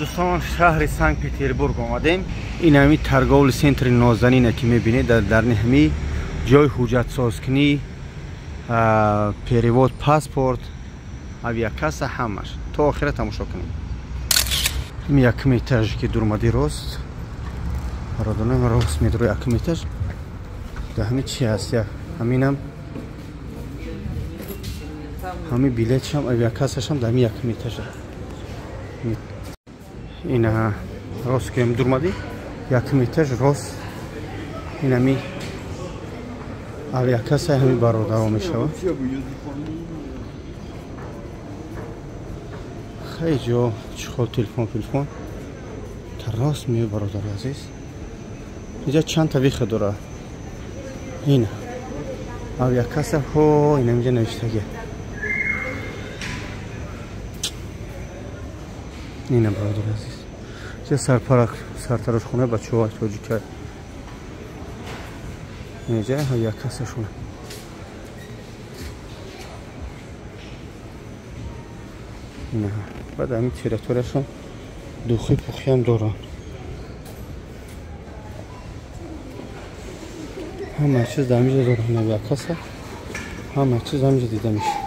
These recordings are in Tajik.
Дӯстон, шаҳри Санкт Петербург омадем. Ин ҳами торговый центри нозанина ки мебинед, дар ҳами ҷои ҳуҷҷатсозкунӣ, перевод паспорт, авиакасса, ҳамаш. То охира тамошо кунем. Ин якум этаж ки дурмади рост, бародарон, рост медро якум этаж. Дар ҳами чи ҳаст? Ҳаминам ҳами билетшам, авиакассашам дар ҳами якум этажа. Ина рост ки дурмадӣ, якум этаж рост, ин ҳами авиакасса ҳами бародаро мешавад. Хеле ҷо чӣ телефон телефон та рост меои, бародари азиз. Инҷа чанд та выход дора. Ина авиакасса ҳо, ина инҷа навиштагия. Ина, бародари азиз, ҷа сарпарак сартарошхонаи бачаҳо тоҷика. Инҷа авиакассашона. Ина баъд ҳамин территорияшон духи пухиам доранд. Ҳама чиз дар ҳаминҷа доранд. Авиакасса ҳама чиз ҳаминҷа дида мешавад.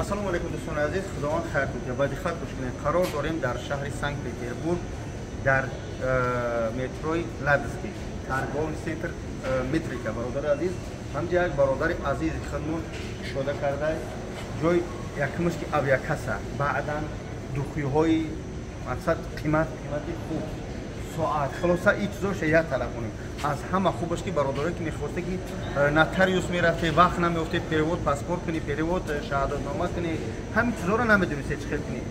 Ассалому алайкум, дӯстони азиз, Худованд хайр кунад, ба диққат гӯш кунед. Қарор дорем дар шаҳри Санкт Петербург, дар метрои Ладожский, торговый центр Метрика. Бародари азиз, ҳамҷа як бародари азизи худмон кушода карда ҷой. Якумаш ки авиакасса, баъдан духиҳои мақсад қимат, қимати хуб, соат, хулоса ин чизоша як талаб кунем. Аз ҳама хубаш ки бародарое ки мехосте ки нотариус мерафте, вақт намеёфте, перевод паспорт кунӣ, перевод шаҳодатнома кунӣ, ҳамин чизоро намедонисте чӣ хел кунӣ.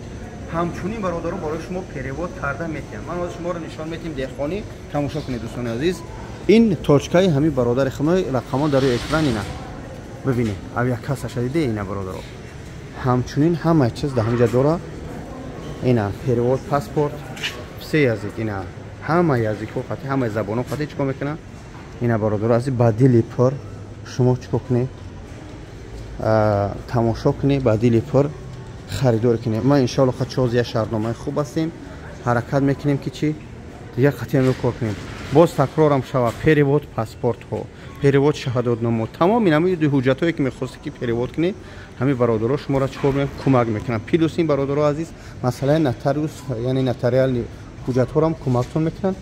Ҳамчунин бародаро барои шумо перевод карда метиҳам. Ман ҳозир шуморо нишон метиҳем деҳқонӣ. Тамошо кунед, дӯстони азиз, ин точкаи ҳамин бародари худмои, рақамҳо дар рӯи экран. Ина бибинед, авиакассаша диде. Ина, бародаро, ҳамчунин ҳама чиз дар ҳаминҷа дора. Ина перевод паспорт, все язык, ина ҳама языкҳо қати, ҳамаи забонҳо қати чӣ кор мекунанд. Ина, бародаро азиз, ба дили пур шумо чӣ кор кунед, тамошо кунед, ба дили пур харидорӣ кунед. Ма иншоалло чоз як шаҳрномаи хуб ҳастем, ҳаракат мекунем ки чӣ дигар қатъиан кор кунем. Боз такрорам шава: перевод паспортҳо, перевод шаҳодатномо, тамоми ҳамин ҳуҷҷатҳое ки мехостед ки перевод кунед, ҳамин бародаро шуморо чӣ кор мекунанд, кӯмак мекунанд. Плюс ин, бародаро азиз, масъалаи нотариус, яъне нотариальный ҳуҷҷатҳоро кӯмактон мекунанд.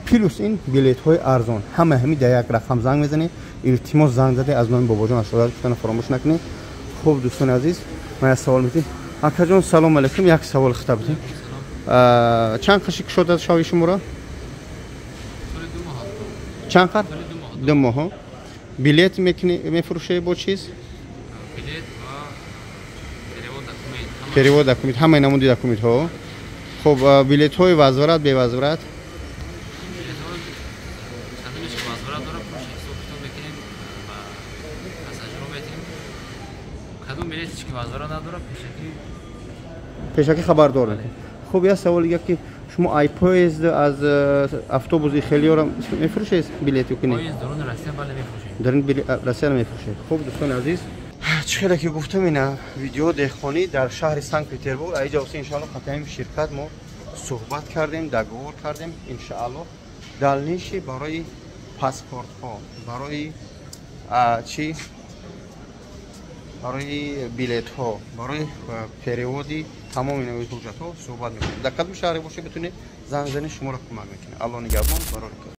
Плюс ин билетҳои арзон, ҳама ҳамин дар як рақам занг мезанед. Илтимос, занг заде, аз номи Бобоҷон ашодар гуфтана фаромӯш накунед. Хуб, дӯстони азиз, ман як савол метем. Акаҷон, салом алейкум, як савол хита будем. Чанд қаши кушода шави шуморо? Чанд қад? 2 моҳо. Билет мефурӯше бо чиз? Перевод документ, ҳамаи намуди документҳо. Хуб, билетҳои возврат, бевозврат? Пешакӣ хабардор мекунем. Хуб, як савол дига ки шумо ай поезд, аз автобуси хелиёро мефурӯшед билети кунед? Дарун Россияро мефурӯшед. Хуб, дӯстони азиз, чӣ хеле ки гуфтам, ина видео деҳқонӣ дар шаҳри Санкт Петербург. Аиҷа оса иншоалло қатъиан ширкат мо суҳбат кардем, договор кардем. Иншоалло дальнейший барои паспортҳо, барои чӣ, барои билетҳо, барои переводи тамоми навъи ҳуҷҷатҳо суҳбат мекунем. Дар кадом шаҳре бошед, битунед занг занед, шуморо кӯмак мекунем. Алло нигаҳбон, барори.